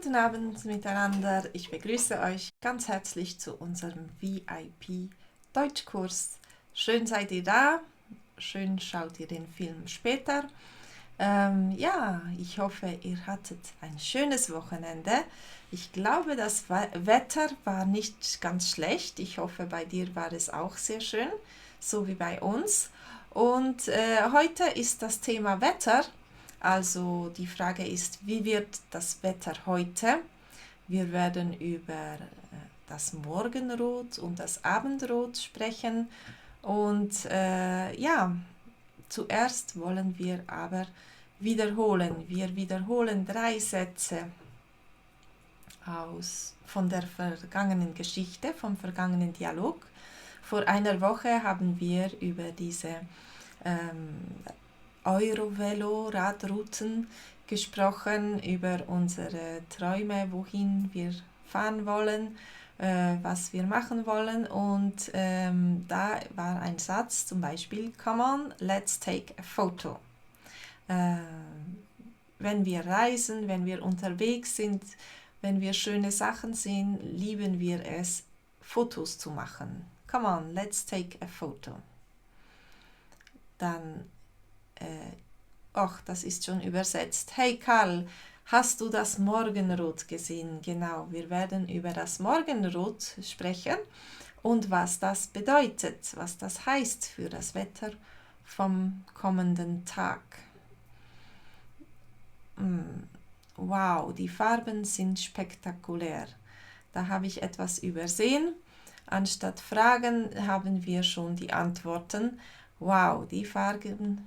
Guten Abend miteinander. Ich begrüße euch ganz herzlich zu unserem VIP Deutschkurs. Schön seid ihr da. Schön schaut ihr den Film später. Ja, ich hoffe, ihr hattet ein schönes Wochenende. Ich glaube, das Wetter war nicht ganz schlecht. Ich hoffe, bei dir war es auch sehr schön, so wie bei uns. Und heute ist das Thema Wetter. Also die Frage ist, wie wird das Wetter heute? Wir werden über das Morgenrot und das Abendrot sprechen. Und ja, zuerst wollen wir aber wiederholen. Wir wiederholen 3 Sätze von der vergangenen Geschichte, vom vergangenen Dialog. Vor einer Woche haben wir über diese Eurovelo-Radrouten gesprochen, über unsere Träume, wohin wir fahren wollen, was wir machen wollen. Und da war ein Satz, zum Beispiel, Come on, let's take a photo. Wenn wir reisen, wenn wir unterwegs sind, wenn wir schöne Sachen sehen, lieben wir es, Fotos zu machen. Come on, let's take a photo. Dann, das ist schon übersetzt. Hey Karl, hast du das Morgenrot gesehen? Genau, wir werden über das Morgenrot sprechen und was das bedeutet, was das heißt für das Wetter vom kommenden Tag. Wow, die Farben sind spektakulär. Da habe ich etwas übersehen. Anstatt Fragen haben wir schon die Antworten. Wow, die Farben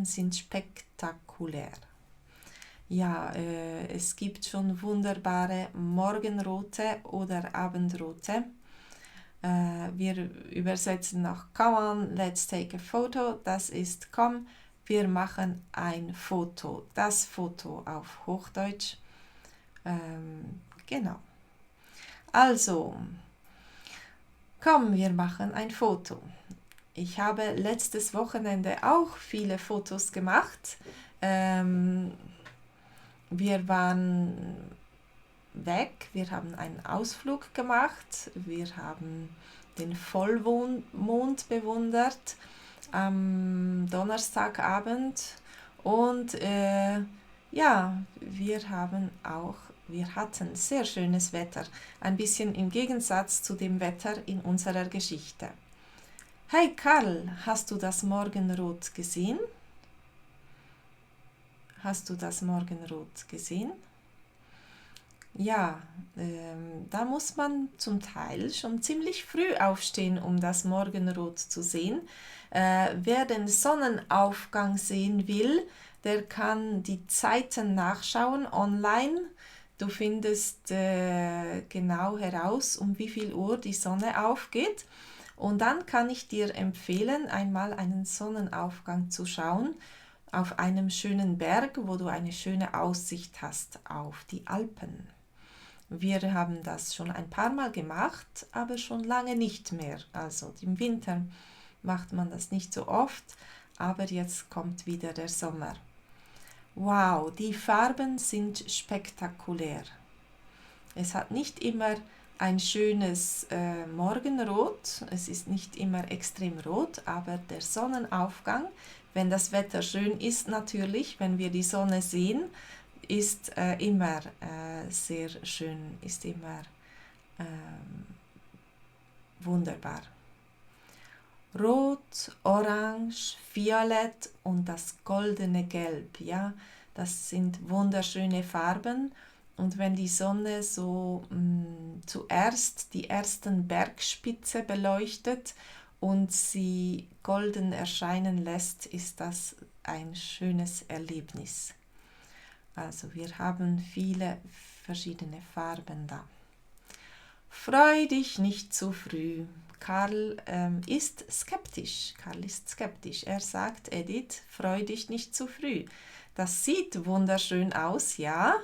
sind spektakulär. Ja, es gibt schon wunderbare Morgenrote oder Abendrote. Wir übersetzen noch Come on, let's take a photo. Das ist komm, wir machen ein Foto. Das Foto auf Hochdeutsch. Genau. Also, komm, wir machen ein Foto. Ich habe letztes Wochenende auch viele Fotos gemacht. Wir waren weg, wir haben einen Ausflug gemacht, wir haben den Vollmond bewundert am Donnerstagabend und ja, wir hatten sehr schönes Wetter, ein bisschen im Gegensatz zu dem Wetter in unserer Geschichte. Hey Karl, hast du das Morgenrot gesehen? Hast du das Morgenrot gesehen? Ja, da muss man zum Teil schon ziemlich früh aufstehen, um das Morgenrot zu sehen. Wer den Sonnenaufgang sehen will, der kann die Zeiten nachschauen online. Du findest genau heraus, um wie viel Uhr die Sonne aufgeht. Und dann kann ich dir empfehlen, einmal einen Sonnenaufgang zu schauen auf einem schönen Berg, wo du eine schöne Aussicht hast auf die Alpen. Wir haben das schon ein paar Mal gemacht, aber schon lange nicht mehr. Also im Winter macht man das nicht so oft, aber jetzt kommt wieder der Sommer. Wow, die Farben sind spektakulär. Es hat nicht immer ein schönes Morgenrot, es ist nicht immer extrem rot, aber der Sonnenaufgang, wenn das Wetter schön ist natürlich, wenn wir die Sonne sehen, ist immer sehr schön, ist immer wunderbar. Rot, Orange, Violett und das goldene Gelb, ja, das sind wunderschöne Farben. Und wenn die Sonne so zuerst die ersten Bergspitze beleuchtet und sie golden erscheinen lässt, ist das ein schönes Erlebnis. Also wir haben viele verschiedene Farben da. Freu dich nicht zu früh. Karl ist skeptisch. Er sagt, Edith, freu dich nicht zu früh. Das sieht wunderschön aus, ja,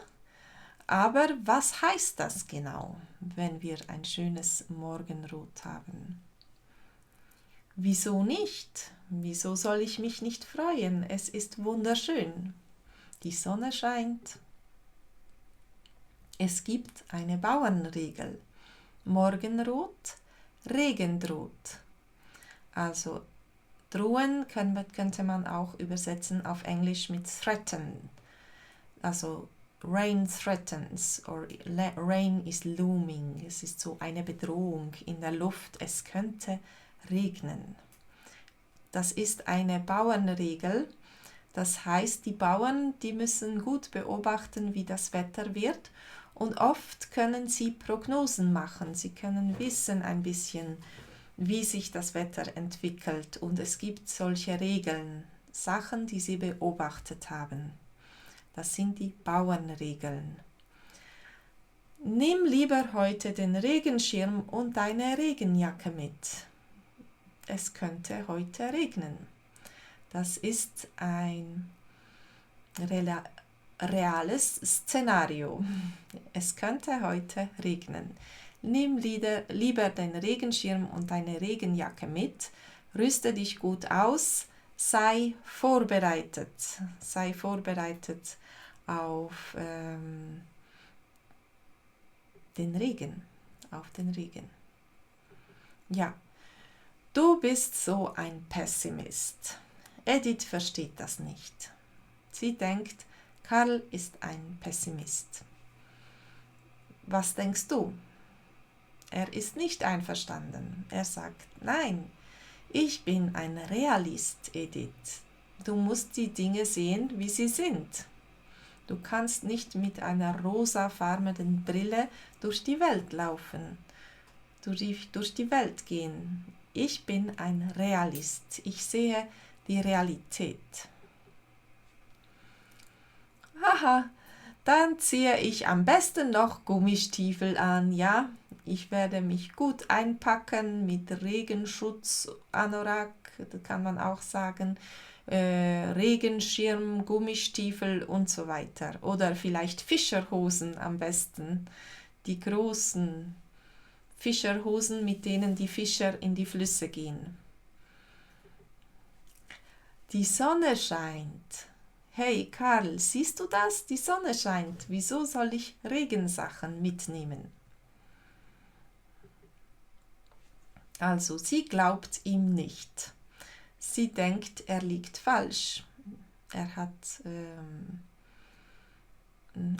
aber was heißt das genau, wenn wir ein schönes Morgenrot haben? Wieso nicht? Wieso soll ich mich nicht freuen? Es ist wunderschön. Die Sonne scheint. Es gibt eine Bauernregel. Morgenrot, Regen droht. Also drohen könnte man auch übersetzen auf Englisch mit threaten. Also rain threatens or rain is looming. Es ist so eine Bedrohung in der Luft. Es könnte regnen. Das ist eine Bauernregel. Das heißt, die Bauern, die müssen gut beobachten, wie das Wetter wird. Und oft können sie Prognosen machen. Sie können wissen ein bisschen, wie sich das Wetter entwickelt. Und es gibt solche Regeln, Sachen, die sie beobachtet haben. Das sind die Bauernregeln. Nimm lieber heute den Regenschirm und deine Regenjacke mit. Es könnte heute regnen. Das ist ein reales Szenario. Es könnte heute regnen. Nimm lieber den Regenschirm und deine Regenjacke mit. Rüste dich gut aus. Sei vorbereitet. Sei vorbereitet auf den Regen. Auf den Regen. Ja, du bist so ein Pessimist. Edith versteht das nicht. Sie denkt, Karl ist ein Pessimist. Was denkst du? Er ist nicht einverstanden. Er sagt, nein, ich bin ein Realist, Edith. Du musst die Dinge sehen, wie sie sind. Du kannst nicht mit einer rosafarbenen Brille durch die Welt laufen, durch die Welt gehen. Ich bin ein Realist. Ich sehe die Realität. Haha, dann ziehe ich am besten noch Gummistiefel an, ja? Ich werde mich gut einpacken mit Regenschutz, Anorak, das kann man auch sagen, Regenschirm, Gummistiefel und so weiter. Oder vielleicht Fischerhosen am besten, die großen Fischerhosen, mit denen die Fischer in die Flüsse gehen. Die Sonne scheint. Hey Karl, siehst du das? Die Sonne scheint. Wieso soll ich Regensachen mitnehmen? Also, sie glaubt ihm nicht. Sie denkt, er liegt falsch. Er hat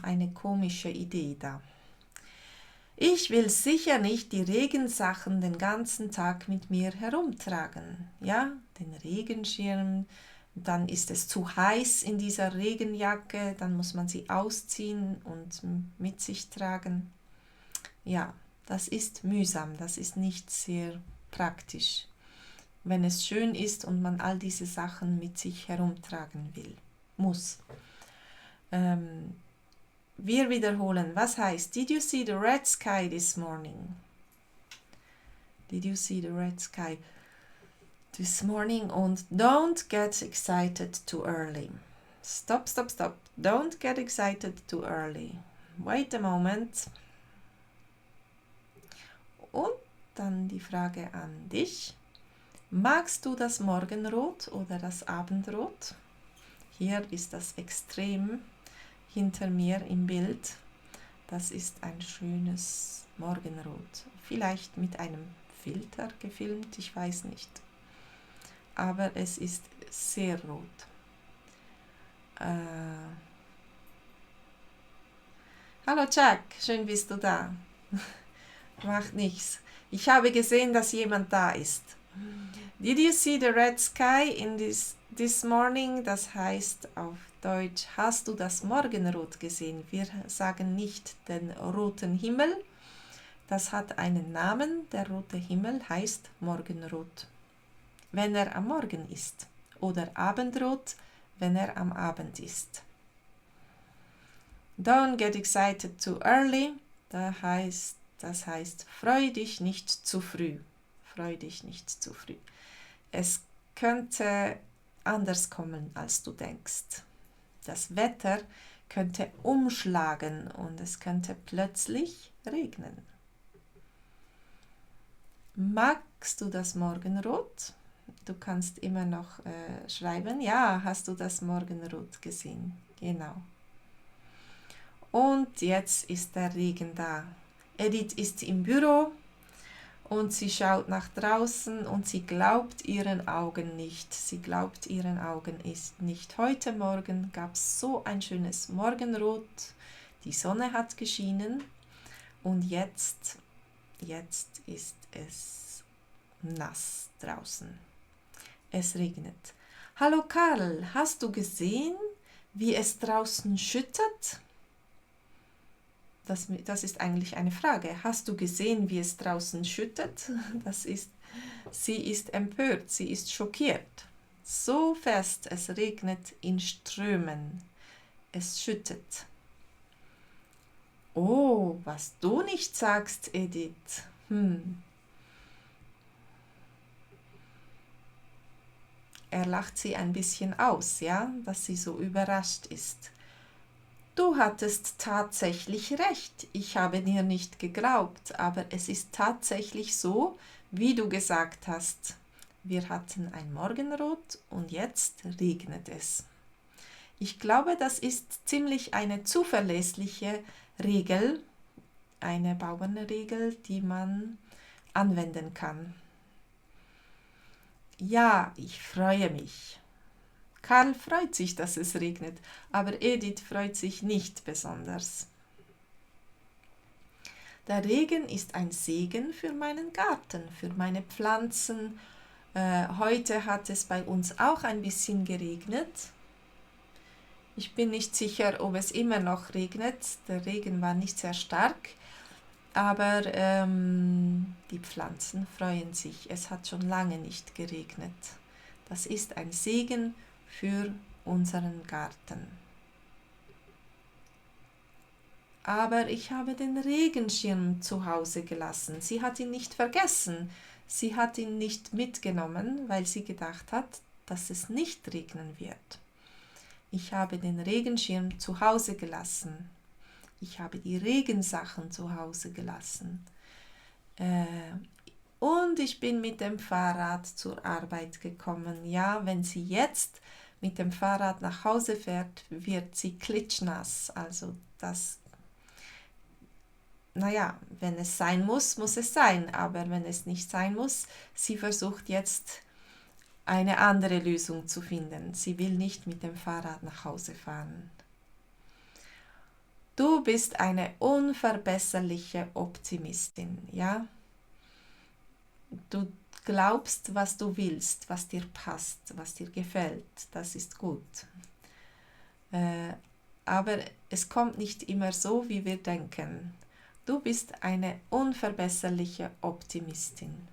eine komische Idee da. Ich will sicher nicht die Regensachen den ganzen Tag mit mir herumtragen. Ja, den Regenschirm, dann ist es zu heiß in dieser Regenjacke, dann muss man sie ausziehen und mit sich tragen. Ja, das ist mühsam, das ist nicht sehr praktisch, wenn es schön ist und man all diese Sachen mit sich herumtragen muss. Wir wiederholen, was heißt, did you see the red sky this morning? Did you see the red sky this morning? Und don't get excited too early. Stop, stop, stop. Don't get excited too early. Wait a moment. Und dann die Frage an dich. Magst du das Morgenrot oder das Abendrot? Hier ist das Extrem hinter mir im Bild. Das ist ein schönes Morgenrot. Vielleicht mit einem Filter gefilmt, ich weiß nicht. Aber es ist sehr rot. Hallo Jack, schön bist du da. Macht nichts. Ich habe gesehen, dass jemand da ist. Did you see the red sky in this morning? Das heißt auf Deutsch, hast du das Morgenrot gesehen? Wir sagen nicht den roten Himmel. Das hat einen Namen. Der rote Himmel heißt Morgenrot, wenn er am Morgen ist. Oder Abendrot, wenn er am Abend ist. Don't get excited too early. Das heißt, freu dich nicht zu früh. Freu dich nicht zu früh. Es könnte anders kommen, als du denkst. Das Wetter könnte umschlagen und es könnte plötzlich regnen. Magst du das Morgenrot? Du kannst immer noch schreiben, ja, hast du das Morgenrot gesehen? Genau. Und jetzt ist der Regen da. Edith ist im Büro und sie schaut nach draußen und sie glaubt ihren Augen nicht. Sie glaubt ihren Augen nicht. Heute Morgen gab es so ein schönes Morgenrot. Die Sonne hat geschienen und jetzt ist es nass draußen. Es regnet. Hallo Karl, hast du gesehen, wie es draußen schüttet? Das ist eigentlich eine Frage. Hast du gesehen, wie es draußen schüttet? Sie ist empört, sie ist schockiert. So fest, es regnet in Strömen. Es schüttet. Oh, was du nicht sagst, Edith. Er lacht sie ein bisschen aus, ja, dass sie so überrascht ist. Du hattest tatsächlich recht. Ich habe dir nicht geglaubt, aber es ist tatsächlich so, wie du gesagt hast. Wir hatten ein Morgenrot und jetzt regnet es. Ich glaube, das ist ziemlich eine zuverlässliche Regel, eine Bauernregel, die man anwenden kann. Ja, ich freue mich. Karl freut sich, dass es regnet, aber Edith freut sich nicht besonders. Der Regen ist ein Segen für meinen Garten, für meine Pflanzen. Heute hat es bei uns auch ein bisschen geregnet. Ich bin nicht sicher, ob es immer noch regnet. Der Regen war nicht sehr stark, aber die Pflanzen freuen sich. Es hat schon lange nicht geregnet. Das ist ein Segen für unseren Garten. Aber ich habe den Regenschirm zu Hause gelassen. Sie hat ihn nicht vergessen. Sie hat ihn nicht mitgenommen, weil sie gedacht hat, dass es nicht regnen wird. Ich habe den Regenschirm zu Hause gelassen. Ich habe die Regensachen zu Hause gelassen. Und ich bin mit dem Fahrrad zur Arbeit gekommen. Ja, wenn sie jetzt mit dem Fahrrad nach Hause fährt, wird sie klitschnass. Also wenn es sein muss, muss es sein. Aber wenn es nicht sein muss, sie versucht jetzt eine andere Lösung zu finden. Sie will nicht mit dem Fahrrad nach Hause fahren. Du bist eine unverbesserliche Optimistin, ja? Du glaubst, was du willst, was dir passt, was dir gefällt. Das ist gut. Aber es kommt nicht immer so, wie wir denken. Du bist eine unverbesserliche Optimistin.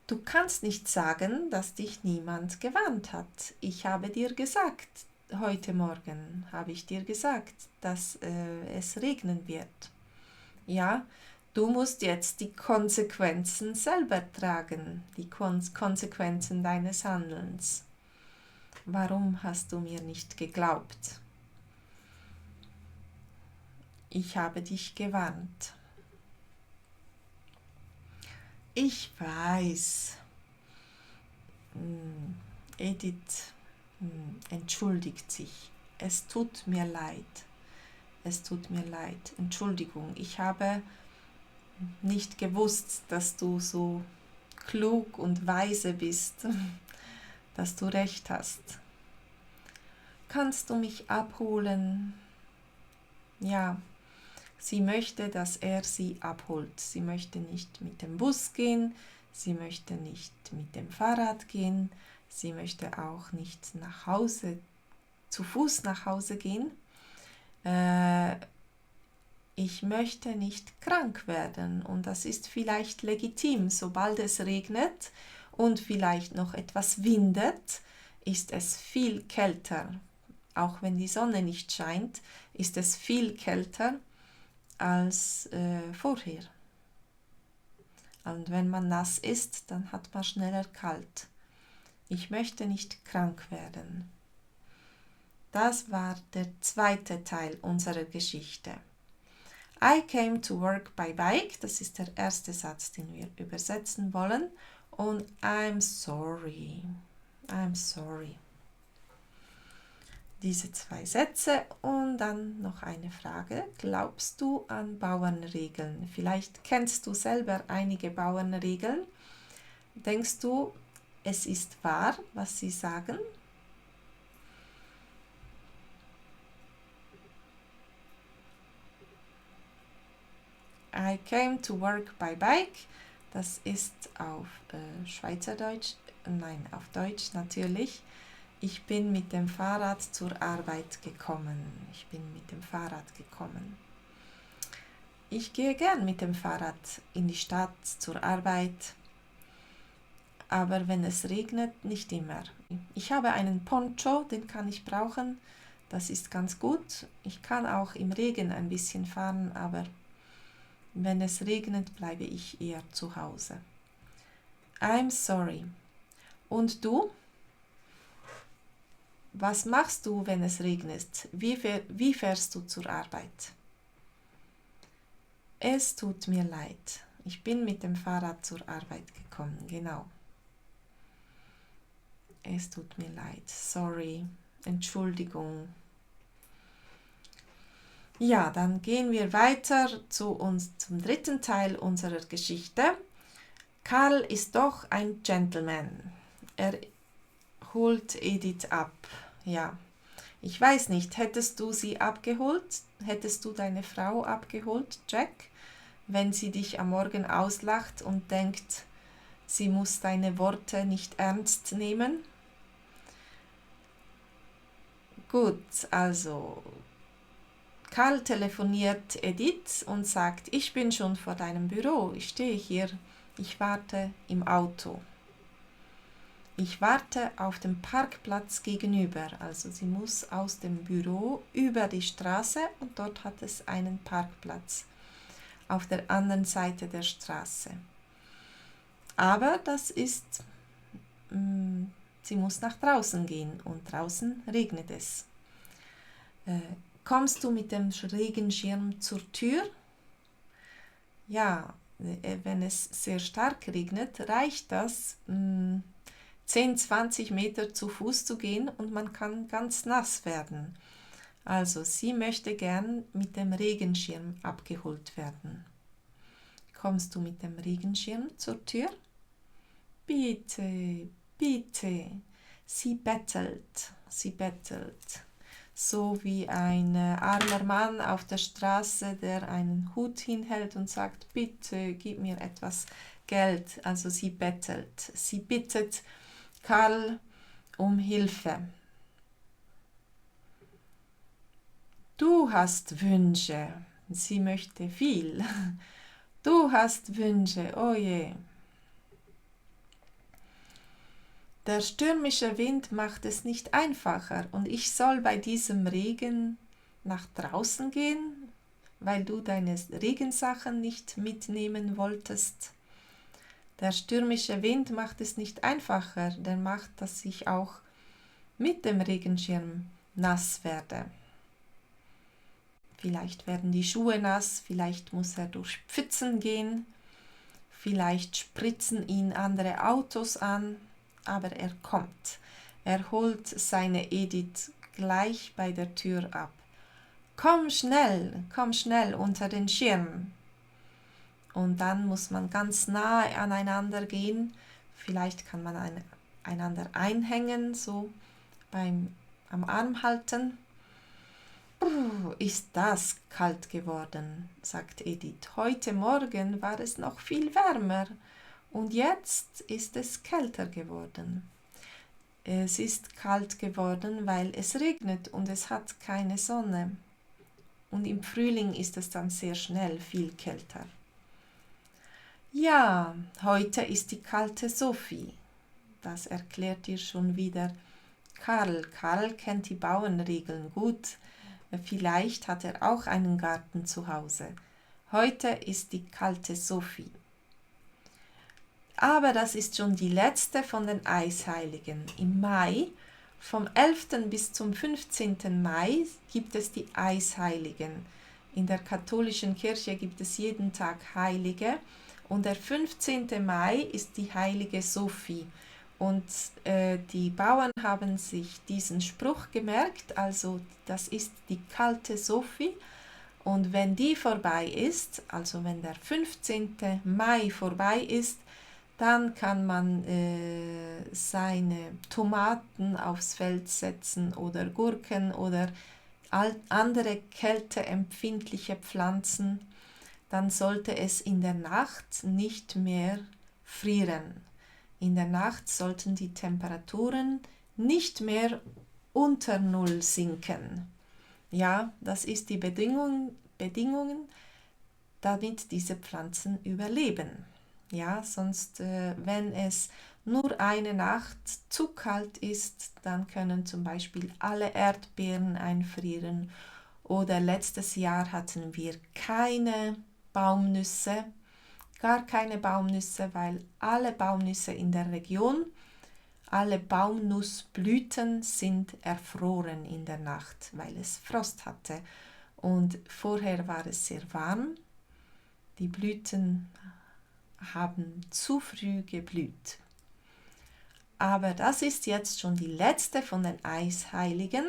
Du kannst nicht sagen, dass dich niemand gewarnt hat. Ich habe dir gesagt, heute Morgen habe ich dir gesagt, dass es regnen wird. Ja, du musst jetzt die Konsequenzen selber tragen, die Konsequenzen deines Handelns. Warum hast du mir nicht geglaubt? Ich habe dich gewarnt. Ich weiß. Edith entschuldigt sich. Es tut mir leid. Es tut mir leid. Entschuldigung, ich habe nicht gewusst, dass du so klug und weise bist, dass du recht hast. Kannst du mich abholen? Ja, sie möchte, dass er sie abholt. Sie möchte nicht mit dem Bus gehen, sie möchte nicht mit dem Fahrrad gehen, sie möchte auch nicht zu Fuß nach Hause gehen. Ich möchte nicht krank werden und das ist vielleicht legitim. Sobald es regnet und vielleicht noch etwas windet, ist es viel kälter. Auch wenn die Sonne nicht scheint, ist es viel kälter als vorher. Und wenn man nass ist, dann hat man schneller kalt. Ich möchte nicht krank werden. Das war der zweite Teil unserer Geschichte. I came to work by bike, das ist der erste Satz, den wir übersetzen wollen. Und I'm sorry. I'm sorry. Diese 2 Sätze und dann noch eine Frage. Glaubst du an Bauernregeln? Vielleicht kennst du selber einige Bauernregeln. Denkst du, es ist wahr, was sie sagen? I came to work by bike. Das ist auf Schweizerdeutsch, nein, auf Deutsch natürlich. Ich bin mit dem Fahrrad zur Arbeit gekommen. Ich bin mit dem Fahrrad gekommen. Ich gehe gern mit dem Fahrrad in die Stadt zur Arbeit, aber wenn es regnet, nicht immer. Ich habe einen Poncho, den kann ich brauchen. Das ist ganz gut. Ich kann auch im Regen ein bisschen fahren, aber wenn es regnet, bleibe ich eher zu Hause. I'm sorry. Und du? Was machst du, wenn es regnet? Wie fährst du zur Arbeit? Es tut mir leid. Ich bin mit dem Fahrrad zur Arbeit gekommen. Genau. Es tut mir leid. Sorry. Entschuldigung. Ja, dann gehen wir weiter zum dritten Teil unserer Geschichte. Karl ist doch ein Gentleman. Er holt Edith ab. Ja, ich weiß nicht, hättest du sie abgeholt? Hättest du deine Frau abgeholt, Jack, wenn sie dich am Morgen auslacht und denkt, sie muss deine Worte nicht ernst nehmen? Gut, also Karl telefoniert Edith und sagt, ich bin schon vor deinem Büro, ich stehe hier, ich warte im Auto. Ich warte auf dem Parkplatz gegenüber, also sie muss aus dem Büro über die Straße und dort hat es einen Parkplatz auf der anderen Seite der Straße. Aber das ist, sie muss nach draußen gehen und draußen regnet es. Kommst du mit dem Regenschirm zur Tür? Ja, wenn es sehr stark regnet, reicht das, 10-20 Meter zu Fuß zu gehen und man kann ganz nass werden. Also sie möchte gern mit dem Regenschirm abgeholt werden. Kommst du mit dem Regenschirm zur Tür? Bitte, bitte. Sie bettelt, sie bettelt. So wie ein armer Mann auf der Straße, der einen Hut hinhält und sagt, bitte gib mir etwas Geld. Also sie bettelt. Sie bittet Karl um Hilfe. Du hast Wünsche. Sie möchte viel. Du hast Wünsche, oh je. Der stürmische Wind macht es nicht einfacher und ich soll bei diesem Regen nach draußen gehen, weil du deine Regensachen nicht mitnehmen wolltest. Der stürmische Wind macht es nicht einfacher, der macht, dass ich auch mit dem Regenschirm nass werde. Vielleicht werden die Schuhe nass, vielleicht muss er durch Pfützen gehen, vielleicht spritzen ihn andere Autos an, aber er kommt. Er holt seine Edith gleich bei der Tür ab. Komm schnell unter den Schirm. Und dann muss man ganz nahe aneinander gehen. Vielleicht kann man einander einhängen, so am Arm halten. Ist das kalt geworden, sagt Edith. Heute Morgen war es noch viel wärmer und jetzt ist es kälter geworden. Es ist kalt geworden, weil es regnet und es hat keine Sonne. Und im Frühling ist es dann sehr schnell viel kälter. Ja, heute ist die kalte Sophie. Das erklärt dir schon wieder Karl. Karl kennt die Bauernregeln gut. Vielleicht hat er auch einen Garten zu Hause. Heute ist die kalte Sophie. Aber das ist schon die letzte von den Eisheiligen. Im Mai, vom 11. bis zum 15. Mai, gibt es die Eisheiligen. In der katholischen Kirche gibt es jeden Tag Heilige und der 15. Mai ist die heilige Sophie. Und die Bauern haben sich diesen Spruch gemerkt, also das ist die kalte Sophie. Und wenn die vorbei ist, also wenn der 15. Mai vorbei ist, dann kann man seine Tomaten aufs Feld setzen oder Gurken oder andere kälteempfindliche Pflanzen. Dann sollte es in der Nacht nicht mehr frieren. In der Nacht sollten die Temperaturen nicht mehr unter Null sinken. Ja, das ist die Bedingungen, damit diese Pflanzen überleben. Ja, sonst, wenn es nur eine Nacht zu kalt ist, dann können zum Beispiel alle Erdbeeren einfrieren. Oder letztes Jahr hatten wir keine Baumnüsse, gar keine Baumnüsse, weil alle Baumnüsse in der Region, alle Baumnussblüten sind erfroren in der Nacht, weil es Frost hatte. Und vorher war es sehr warm. Die Blüten haben zu früh geblüht. Aber das ist jetzt schon die letzte von den Eisheiligen.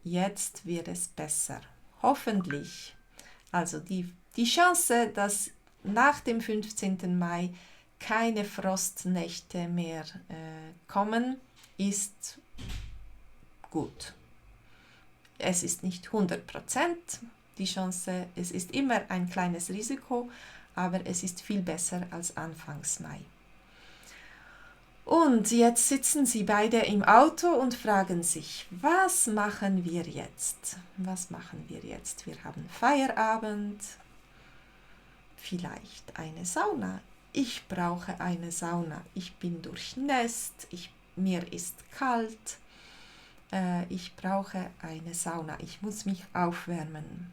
Jetzt wird es besser. Hoffentlich. Also die Chance, dass nach dem 15. Mai keine Frostnächte mehr kommen, ist gut. Es ist nicht 100%. Die Chance, es ist immer ein kleines Risiko, aber es ist viel besser als Anfangs Mai. Und jetzt sitzen sie beide im Auto und fragen sich, was machen wir jetzt? Was machen wir jetzt? Wir haben Feierabend, vielleicht eine Sauna. Ich brauche eine Sauna. Ich bin durchnässt, mir ist kalt. Ich brauche eine Sauna. Ich muss mich aufwärmen.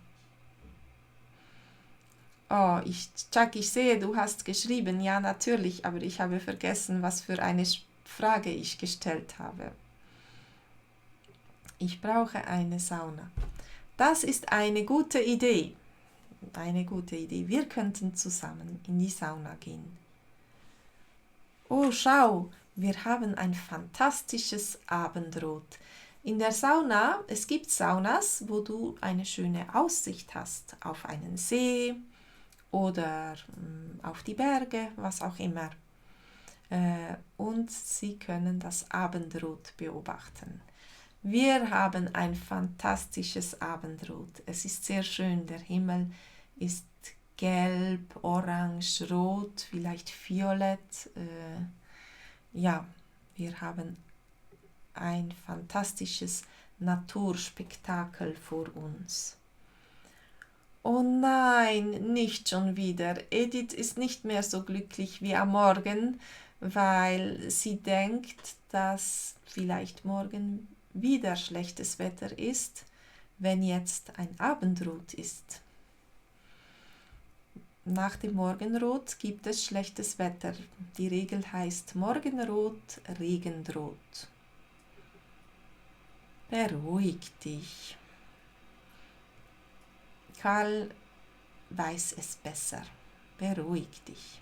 Oh, Chuck, ich sehe, du hast geschrieben. Ja, natürlich, aber ich habe vergessen, was für eine Frage ich gestellt habe. Ich brauche eine Sauna. Das ist eine gute Idee. Eine gute Idee. Wir könnten zusammen in die Sauna gehen. Oh, schau, wir haben ein fantastisches Abendrot. In der Sauna, es gibt Saunas, wo du eine schöne Aussicht hast auf einen See oder auf die Berge, was auch immer. Und sie können das Abendrot beobachten. Wir haben ein fantastisches Abendrot. Es ist sehr schön. Der Himmel ist gelb, orange, rot, vielleicht violett. Ja, wir haben ein fantastisches Naturspektakel vor uns. Oh nein, nicht schon wieder. Edith ist nicht mehr so glücklich wie am Morgen, weil sie denkt, dass vielleicht morgen wieder schlechtes Wetter ist, wenn jetzt ein Abendrot ist. Nach dem Morgenrot gibt es schlechtes Wetter. Die Regel heißt Morgenrot, Regen droht. Beruhig dich. Karl weiß es besser. Beruhig dich.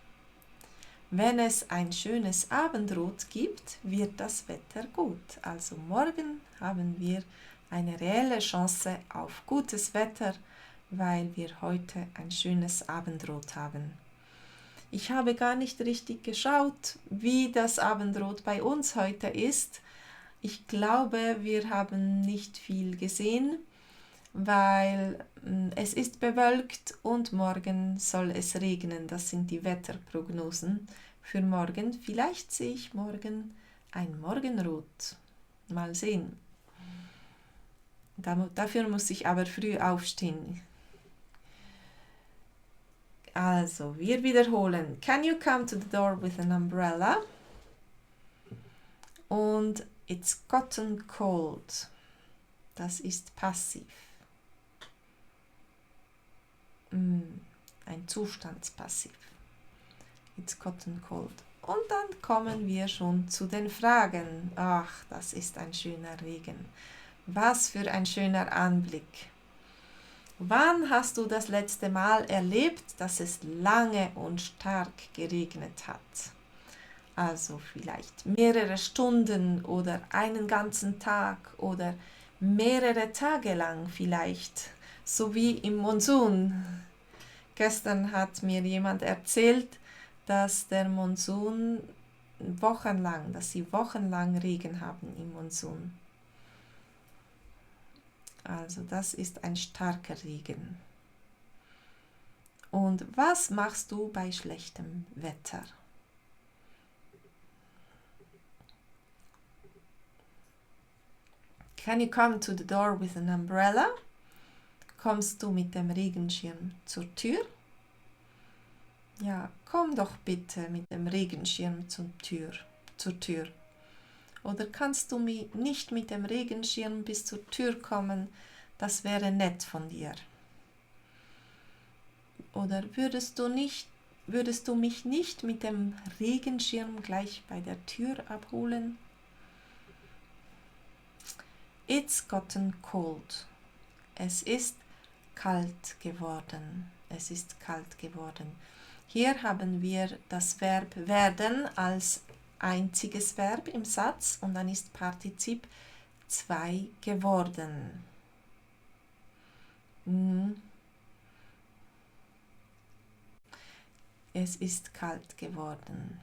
Wenn es ein schönes Abendrot gibt, wird das Wetter gut. Also morgen haben wir eine reelle Chance auf gutes Wetter, weil wir heute ein schönes Abendrot haben. Ich habe gar nicht richtig geschaut, wie das Abendrot bei uns heute ist. Ich glaube, wir haben nicht viel gesehen, weil es ist bewölkt und morgen soll es regnen. Das sind die Wetterprognosen für morgen. Vielleicht sehe ich morgen ein Morgenrot. Mal sehen. Dafür muss ich aber früh aufstehen. Also, wir wiederholen. Can you come to the door with an umbrella? Und it's gotten cold. Das ist passiv. Ein Zustandspassiv. It's gotten cold. Und dann kommen wir schon zu den Fragen. Ach, das ist ein schöner Regen. Was für ein schöner Anblick. Wann hast du das letzte Mal erlebt, dass es lange und stark geregnet hat? Also vielleicht mehrere Stunden oder einen ganzen Tag oder mehrere Tage lang vielleicht, so wie im Monsun. Gestern hat mir jemand erzählt, dass der Monsun dass sie wochenlang Regen haben im Monsun. Also das ist ein starker Regen. Und was machst du bei schlechtem Wetter? Can you come to the door with an umbrella? Kommst du mit dem Regenschirm zur Tür? Ja, komm doch bitte mit dem Regenschirm zur Tür. Oder kannst du nicht mit dem Regenschirm bis zur Tür kommen? Das wäre nett von dir. Oder würdest du mich nicht mit dem Regenschirm gleich bei der Tür abholen? It's gotten cold. Es ist kalt geworden. Es ist kalt geworden. Hier haben wir das Verb werden als einziges Verb im Satz und dann ist Partizip 2 geworden. Es ist kalt geworden.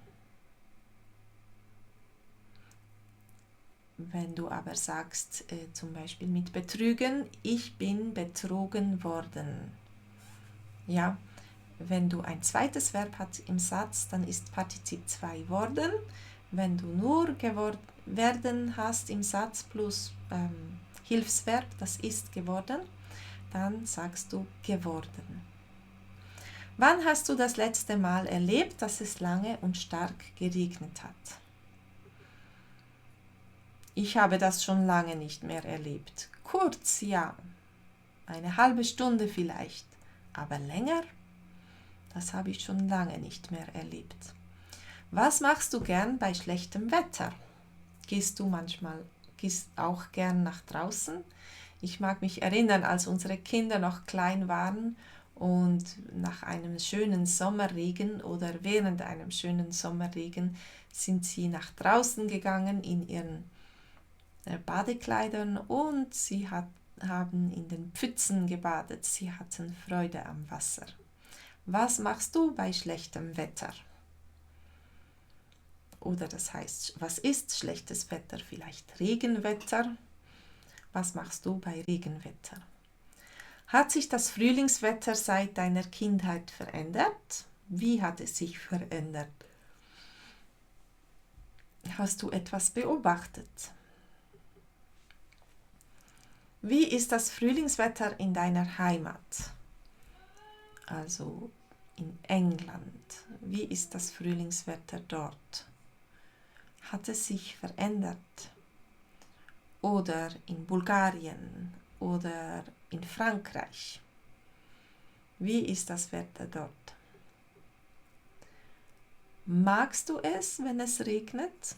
Wenn du aber sagst, zum Beispiel mit betrügen, ich bin betrogen worden. Ja, wenn du ein zweites Verb hast im Satz, dann ist Partizip 2 worden. Wenn du nur werden hast im Satz plus Hilfsverb, das ist geworden, dann sagst du geworden. Wann hast du das letzte Mal erlebt, dass es lange und stark geregnet hat? Ich habe das schon lange nicht mehr erlebt. Kurz, ja. Eine halbe Stunde vielleicht. Aber länger? Das habe ich schon lange nicht mehr erlebt. Was machst du gern bei schlechtem Wetter? Gehst auch gern nach draußen? Ich mag mich erinnern, als unsere Kinder noch klein waren und nach einem schönen Sommerregen oder während einem schönen Sommerregen sind sie nach draußen gegangen in ihren Badekleidern und sie haben in den Pfützen gebadet. Sie hatten Freude am Wasser. Was machst du bei schlechtem Wetter? Oder das heißt, was ist schlechtes Wetter? Vielleicht Regenwetter. Was machst du bei Regenwetter? Hat sich das Frühlingswetter seit deiner Kindheit verändert? Wie hat es sich verändert? Hast du etwas beobachtet? Wie ist das Frühlingswetter in deiner Heimat? Also in England. Wie ist das Frühlingswetter dort? Hat es sich verändert? Oder in Bulgarien oder in Frankreich? Wie ist das Wetter dort? Magst du es, wenn es regnet?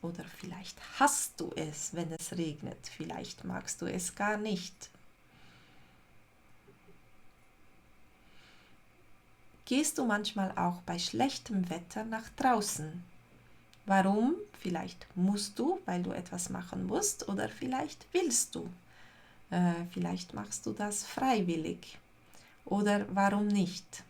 Oder vielleicht hasst du es, wenn es regnet. Vielleicht magst du es gar nicht. Gehst du manchmal auch bei schlechtem Wetter nach draußen? Warum? Vielleicht musst du, weil du etwas machen musst, oder vielleicht willst du. Vielleicht machst du das freiwillig. Oder warum nicht?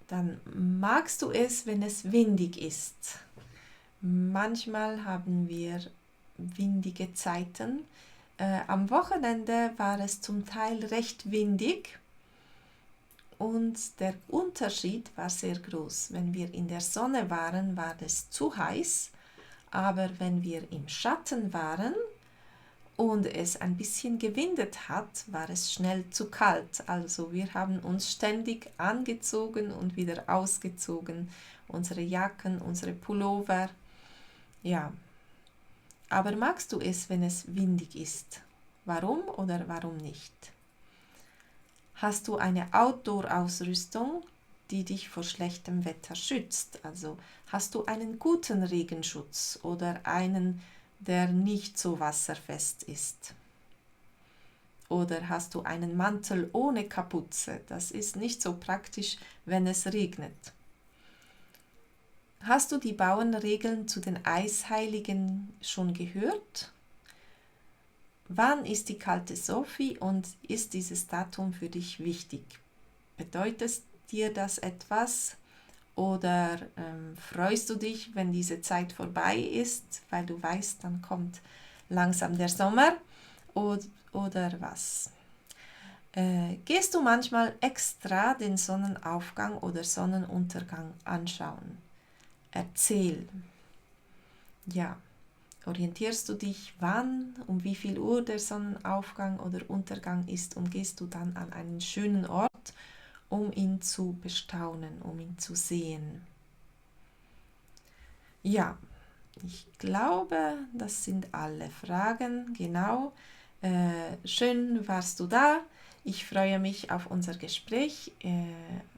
Dann magst du es, wenn es windig ist. Manchmal haben wir windige Zeiten. Am Wochenende war es zum Teil recht windig und der Unterschied war sehr groß. Wenn wir in der Sonne waren, war es zu heiß, aber wenn wir im Schatten waren und es ein bisschen gewindet hat, war es schnell zu kalt. Also wir haben uns ständig angezogen und wieder ausgezogen. Unsere Jacken, unsere Pullover. Ja. Aber magst du es, wenn es windig ist? Warum oder warum nicht? Hast du eine Outdoor-Ausrüstung, die dich vor schlechtem Wetter schützt? Also hast du einen guten Regenschutz oder einen, der nicht so wasserfest ist? Oder hast du einen Mantel ohne Kapuze? Das ist nicht so praktisch, wenn es regnet. Hast du die Bauernregeln zu den Eisheiligen schon gehört? Wann ist die kalte Sophie und ist dieses Datum für dich wichtig? Bedeutet dir das etwas? Oder freust du dich, wenn diese Zeit vorbei ist, weil du weißt, dann kommt langsam der Sommer? Oder was? Gehst du manchmal extra den Sonnenaufgang oder Sonnenuntergang anschauen? Erzähl. Ja, orientierst du dich, wann, um wie viel Uhr der Sonnenaufgang oder Untergang ist und gehst du dann an einen schönen Ort, um ihn zu bestaunen, um ihn zu sehen? Ja, ich glaube, das sind alle Fragen, genau. Schön warst du da. Ich freue mich auf unser Gespräch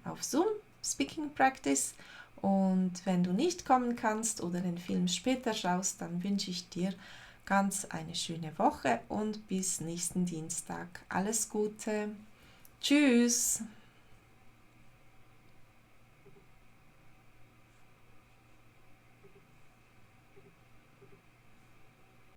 auf Zoom, Speaking Practice. Und wenn du nicht kommen kannst oder den Film später schaust, dann wünsche ich dir ganz eine schöne Woche und bis nächsten Dienstag. Alles Gute. Tschüss.